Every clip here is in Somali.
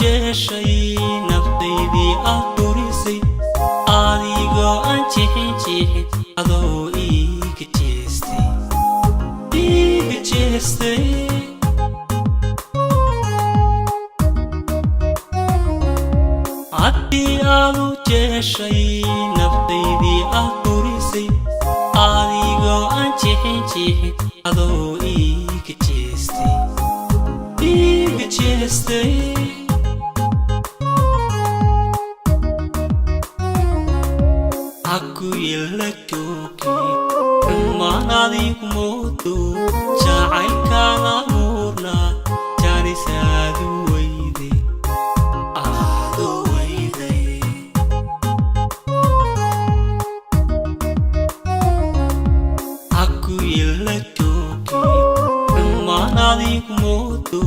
Jeeshay naftaydii aad burisay, adigoo aan jixin jixin, adoo iiga jeestay, iiga jeestay. Haddii aad u jeeshay naftaydii aad burisay, adigoo aan jixin jixin, adoo iiga jeestay, iiga jeestay. Haku ila joogi xumaan adigu moodo, jacaylkaan abuurna jaanis aadu weyday, aadu weyday. Haku ila joogi xumaan adigu moodo,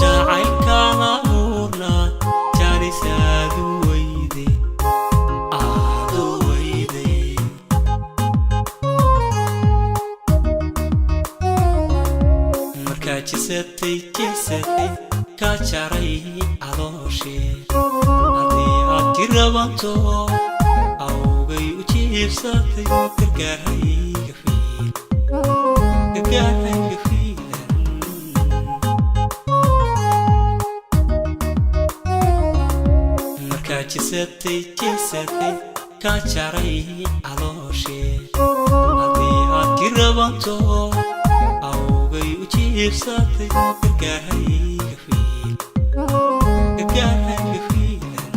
jacaylkaan abuurna jaanis aadu weyday, aadu weyday. Markaa jisatay jisatay, ka jaray calooshee. Haddii aad jirabanto awgay u jiibsatay, gargaarayga fiil, gargaarayga fiilan. Markaa jisatay jisatay, ka jaray calooshee. Haddii aad jirabanto awgay u jiibsatay, gargaarayga fiil, gargaarayga fiilan.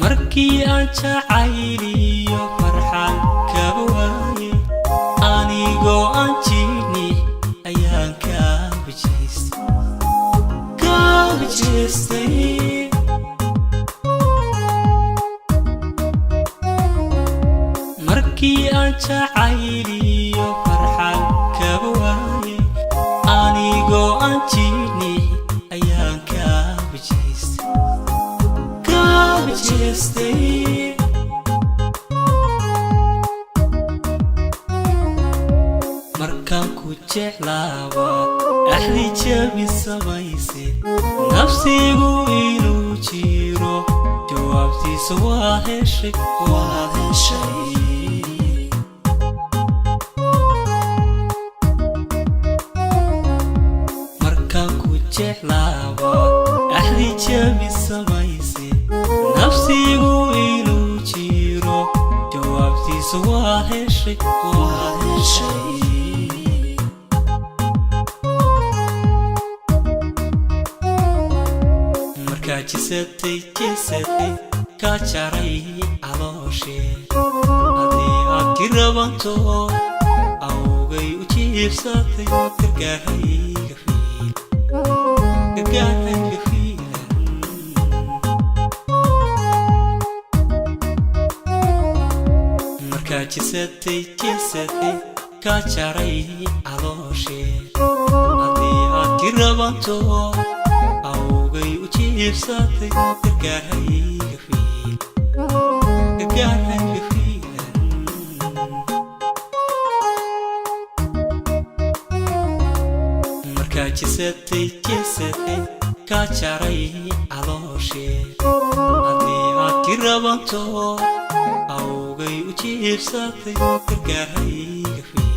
Markii aan jacayliyo farxad kaba waayay, anigoo aan jiidni ayaan kaabajeestay, kaabajeestay. Markii aan jacayliyo farxad kaba waayay, anigoo aan jiidni ayaan kaabajeestay, kaabajeestay. Markaan ku jeclaaba axdi jabi samayse, nafsigu inuu jiro jawaabtiisa waa heshay, waad heshay. Markaan ku jeclaaba axdi jabi samayse, nafsigu inuu jiro jawaabtiisa waa heshay, waad heshay. Markaa jisatay jisatay, ka jaray calooshee. Haddii aad jirabanto awgay u jiibsatay, gargaarayga fiil, gargaarayga fiilan. Markaa jisatay jisatay, ka jaray calooshee. Haddii aad jirabanto awgay u jiibsatay, gargaarayga fiil, gargaarayga fiilan. Markaa jisatay jisatay, ka jaray calooshee. Haddii aad jirabanto awgay u jiibsatay, gargaarayga fiil.